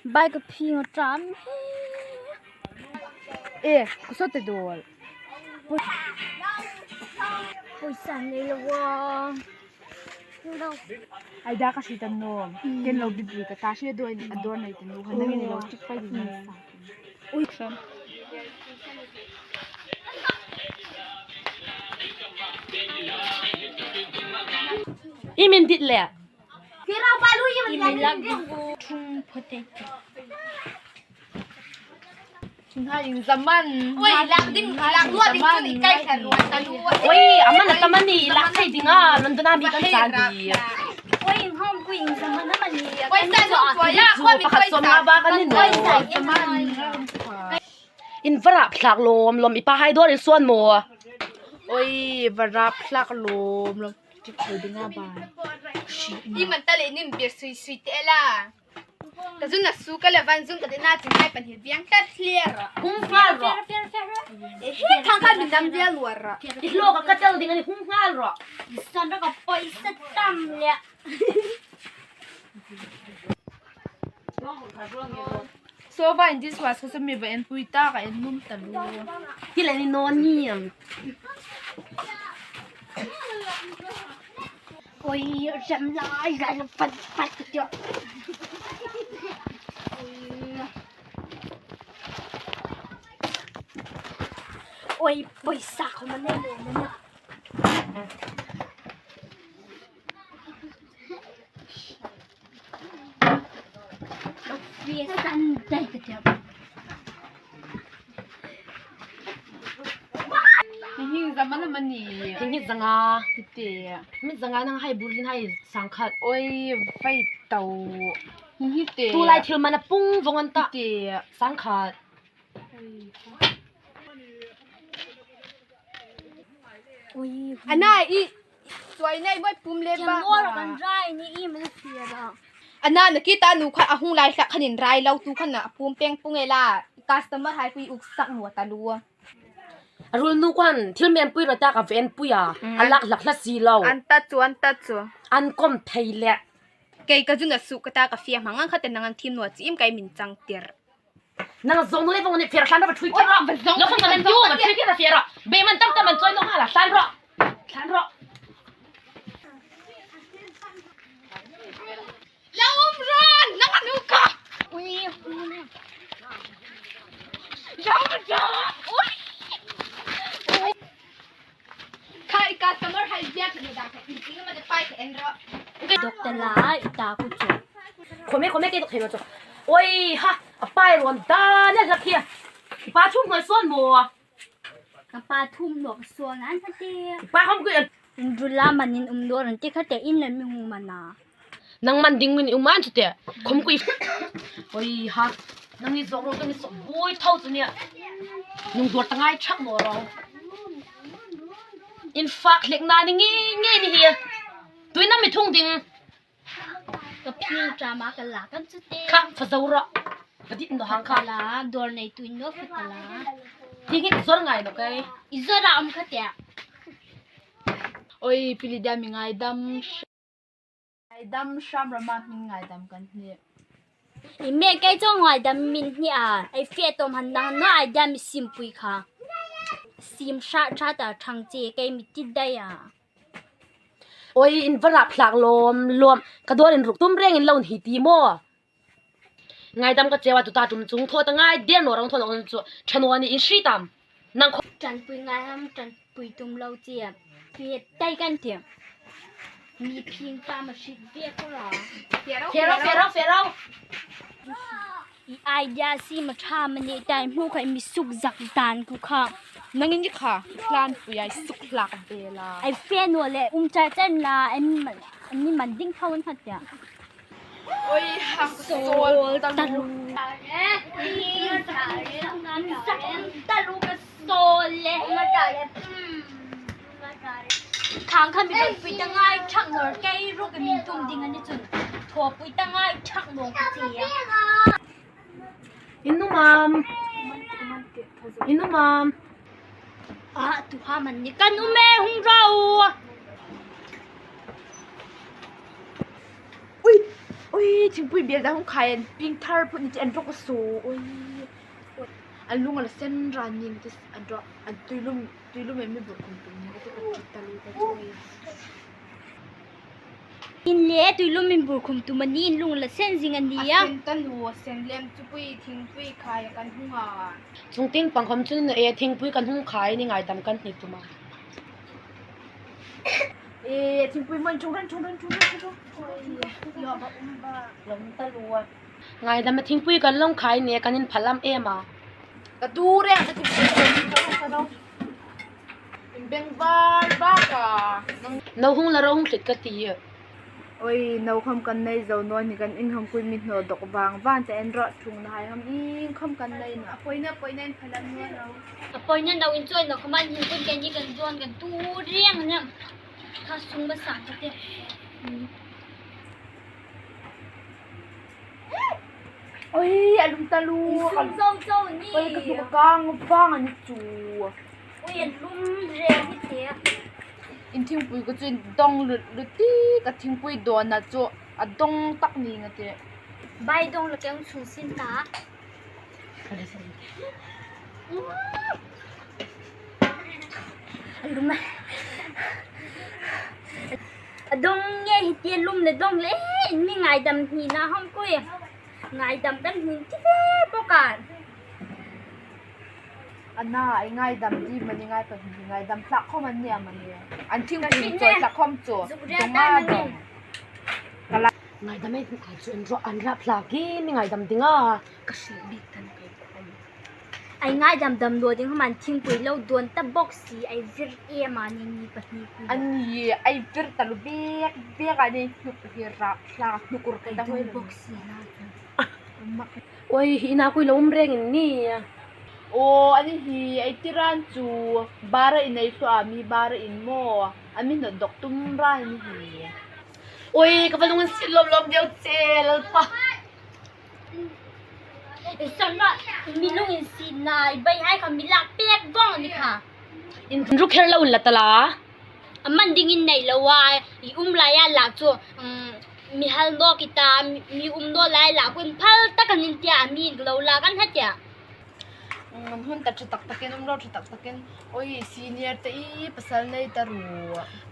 Bike phing tram E kusate dol. Pawisa nei lo a. Ai da ka hri tan no. Ken lo bibri ka ta hri doi a dor nei tan no khan nangin lo chik pai din sa. Ui. I min dit le. Thung potato. Oi aman atamani lak thei dinga London mi kan chan di. Zu pakhat som nga ba kan ni no. In varap thlak lom lom ipa hai dor in suan mo. Oi varap thlak lom lom tik thei dinga ba. I man ta le nim bir sui sui te la. Ka zun na su ka le van zun ka te na ching hai pan hi biang ta clear. Hung ngal ro. He thang khan min dam dia luar ra. I hlo ka katel ding ani hung ngal ro. San ra ka paisa tam le. So va in this was sa mi va en pui ta ka en num ta lu. Ti le ni no ni. Oi ram lai lai la pat pat cho. Oi paisa ko man nei lo na. San dai ka tiap. Hing zaman mani. Hing hi zanga. Te. Mi zanga nang hai burin hai sangkhat. Oi vai tau. Hi te. Tu lai thil mana pung vongan ta. Te. Sangkhat. Oi Ana i chuai nei moi pum le ba. Mo ra kan rai ni i man fia ra. Ana na ki ta nu kha ahung lai hla khanin rai lo tu khan na pum peng pung e la. Customer hai kui uk sak nuwa ta lu. Arul nu kwan thil men pui ra ta ka ven pui a. Alak lak hla si lo. An ta chu an ta chu. An kom thei le. Kei ka zun na su ka ta ka fia mangang kha te nangan thim nuwa chi im kai min chang tir. Nang zong le vong ni fer hlan ra thui ki ra. Lo khan man yu ma thui ki ra fer ra. Be man tam tam man choi no ha la hlan ra. Hlan ra. La um ran nang nu ka. Ui Khai customer hai biak ni da ka in ma de pai ka en ra. Doctor la ita ku chu. Khome khome ke thei ma chu. Oi ha a pai ron da ne la khia. Pa chung ngoi son mo. Ka pa thum nok suan an pha te. Pa khom ku Rula manin um do ran te kha te in le mi hu mana. Nang man ding min uman chu te. Khom ku oi ha nang ni zong ro ka ni so bui thau chu nia. Nung dor tangai chak mo ro. In fak lek na ni nge nge ni hi. Tui na mi thung ding Ka phil tra ma ka la kan chu te. kha fa zo ra. Ka dit no hang kha. La dor nei tuin no fa ta la. Ti ngi zor ngai no kai. Izora am kha te. Oi pili da mi ngai dam. Ngai dam sham rama mi ngai dam kan ni. I me kai chong ngai dam min ni a. Ai fe tom han nang na ai dam mi sim pui kha. Sim sha cha ta thang che kai mi ti dai a. Oi in varap thlak lom lom ka dor in ruk tum reng in lon hi ti mo. Ngai dam ka chewa tu ta tum chung tho ta ngai der no rang tho no chu thanwa ni in sri tam. Nang kho Tran pui ngai ham tran pui tum lo che. Fe tai kan te. Mi phing pa ma shit ve ko ra. Fero fero fero. I idea si ma tha ma ni tai mu khai mi suk zak dan ku kha. Nang in kha plan pui ai suk lak be la. Ai fe no le um cha chan la em ni man ding thawon kha te. Oi ha sol ta lu. Ta lu ka sol le. Khang kha mi don pui ta ngai thak nor kai ru ka min tum ding ani chun. Tho pui ta ngai thak no ka che ya. Inu mam. Inu mam. A tu ha man ni kan ume hung rau. Ui Ui thingpui bel dang khai an ping thar phut ni chi an rawk a saw ui an lung a la sen ran ni te an rawh an tuilum tuilum em mi bur kum tum ni te ka ṭi ta lu ka chu ui. In le tuilum in bur khum tum a ni in lung a la sen zing a ni a. A sen ta nu a sen lem chu pui thingpui khai a kan hung a. Chung ting pangkhawm chu ni e thingpui kan hung khai ni ngaidam kan hni tum a. E thingpui hman chung ran chung ran chung ran chung Ngaidam a thingpui kan lawng khai nia kan in phal am em a. Ka tu reng ka thingpui ka ro in beng var bak a. No hung la ro hung hlit ka ti. Oi no kham kan nei zo nawn hi kan in ham kui mi hnaw dawk vang van te en rawh thung na hai ham ing kham kan nei na. A pawina pawina in phal am nual lo. A pawina no in chuan no kham an hin kun keini kan zuan kan tu reng ania kha sung ba sang ka te. Oi a lum ta lu. Sung zo zo ni. Oi ka hnuk a kang vang ani chu. Oi a lum reng hi te. In thingpui ka chu in dawng lut lut ti ka thingpui dawn ah chu a dawng tak ni nga te. Bai dawng la keng chung sin ta. A lum a. A dawng nge hi ti a lum le dawng le in mi ngaidam hni na hong kui. Ngaidam kan hnin ti ve bawk a. Ana ai ngaidam ti mani ngai pa hi ngaidam tlak khom an nia mani. An thingpui chawi tlak khom chu dawng a dawng. Ngaidam ei ai chu an rawh an rap hlak hi mi ngaidam ding a ka hrilh bik tan kai khawm. Ai ngaidam dam lo ding hman thingpui lo dawn ta bawk si ai vir em a ni ni pahnih pui. An ni ai vir ta lu bek bek a ni hnuk hi rap hlak hnuk ur kai dawng bawk si na chu. Oi hi ina kui lo um reng in ni. Aw ani hi ai tiran chu bara in ei hluah mi bara in maw ami hnawt dawk tum ran ani hi. Oi ka va lung in sit lawm lawm deuh che lalpa. Sanra mi lung in si nai bai hai kha mi lak pek vong ani kha. In ruk her lo in la tala. A man ding in nei lo a i um lai a lak chu mi hal no kita mi um no lai lak kun phal tak an in tia mi lo la kan ha tia. An hun ta tha tak takin um lo tha tak takin oi senior te i pasal nei ta ru.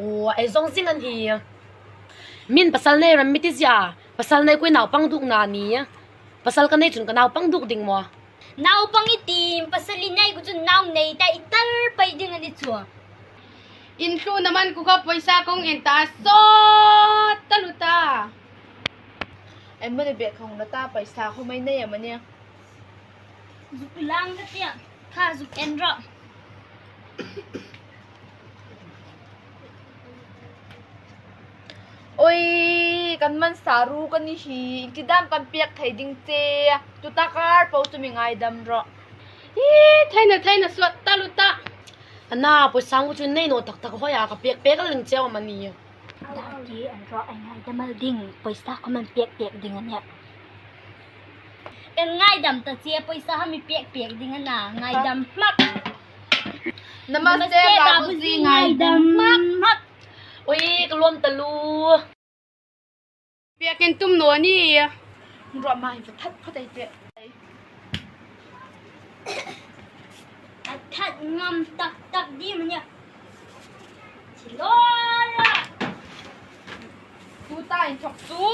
Aw ei zawng zing an hi. Min pasal nei ram mi ti zia pasal nei kui naupang duk na ni. Pasal ka nei chun ka naupang duk ding maw. Naupang i tim pasal i nei ku chu nau nei ta i tal pai ding ani chu. In hlu naman ku kha pawisa kong en ta sawt ta lu ta. Emawni beh khong la ta paisa khaw mai nei emawni. Zuk lang ka tia kha zuk en rawh. Oi kan man saru ka ni hi inti dam kan pek thei ding che tuta kar po chu mi ngaidam rawh. Hi thaina thaina suat ta lu ta. Ana pawisa ngu chu nei no tak tak hawi a ka pek pek a ling cheu a mani. Dah ti an rawh ai ngaidam al ding pawisa kha man pek pek ding ania. Kan ngaidam ta che pawisa kha mi pek pek ding ana ngaidam hmak. Namaste Babuji ngaidam hmak. Oi ka luam ta lu. Biakinn tum nawn i. Ruah ma hi va that phawt ai teh. A that ngam taktak dih ma nia. Chilola. Tuta in thawk cu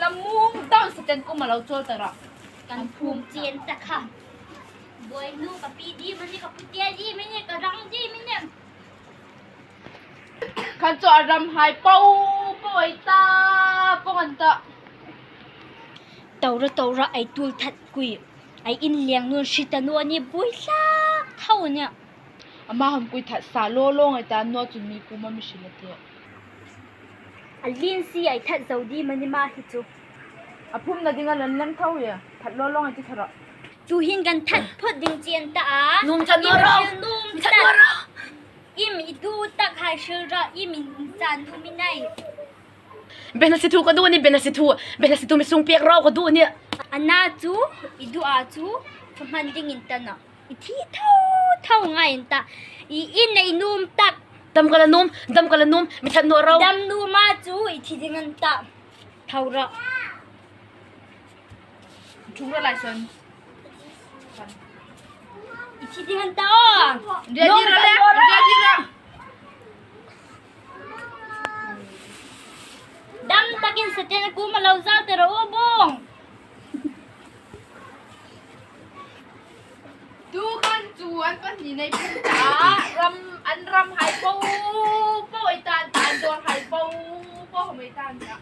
lamung down saten kum a lo cawl ter ah. Kan phum cen ta kha. Bawinu ka pi dih ma ni ka putia dih ma ni ka rang dih ma ni. Khan cu a ram hai po po ai ta pong an ta. Tora tora ai tul that kui. Ai inn leng nun hrit a nuan i bui hlak tho nia. Amah ham kui that sa law law ngai ta nuah cun mi kum a mi hrin a ti. A lin si ai that zo di mani ma hi cu. A phum na ding a lan leng tho i that law law ngai ti thara. Tu hin kan that phot ding cian ta a. Num chan nuah ro. Num Chan nuah ro. Im i du tak hai shil ra im in caan du mi nai. Benasithu ka duh ni benasithu benasithu misung pek rau ka duh ni. Ana cu i duh ah cu hman ding in tan ah i thi tho tho ngai in ta i inn i num tak. Dam ka la num dam ka la num mithat nuah rau. Dam nu ma cu i thi ding an ta tho ra. Chung ra lai chuan. I thi ding han ta aw. Ready ra le, ready ra. Dam takin saten ku ma lo zal te ro u bung. Tu khan chu an pahnih nei phun ta ram an ram hai po po ai tan ta an dawr hai po po hom ai tan ta.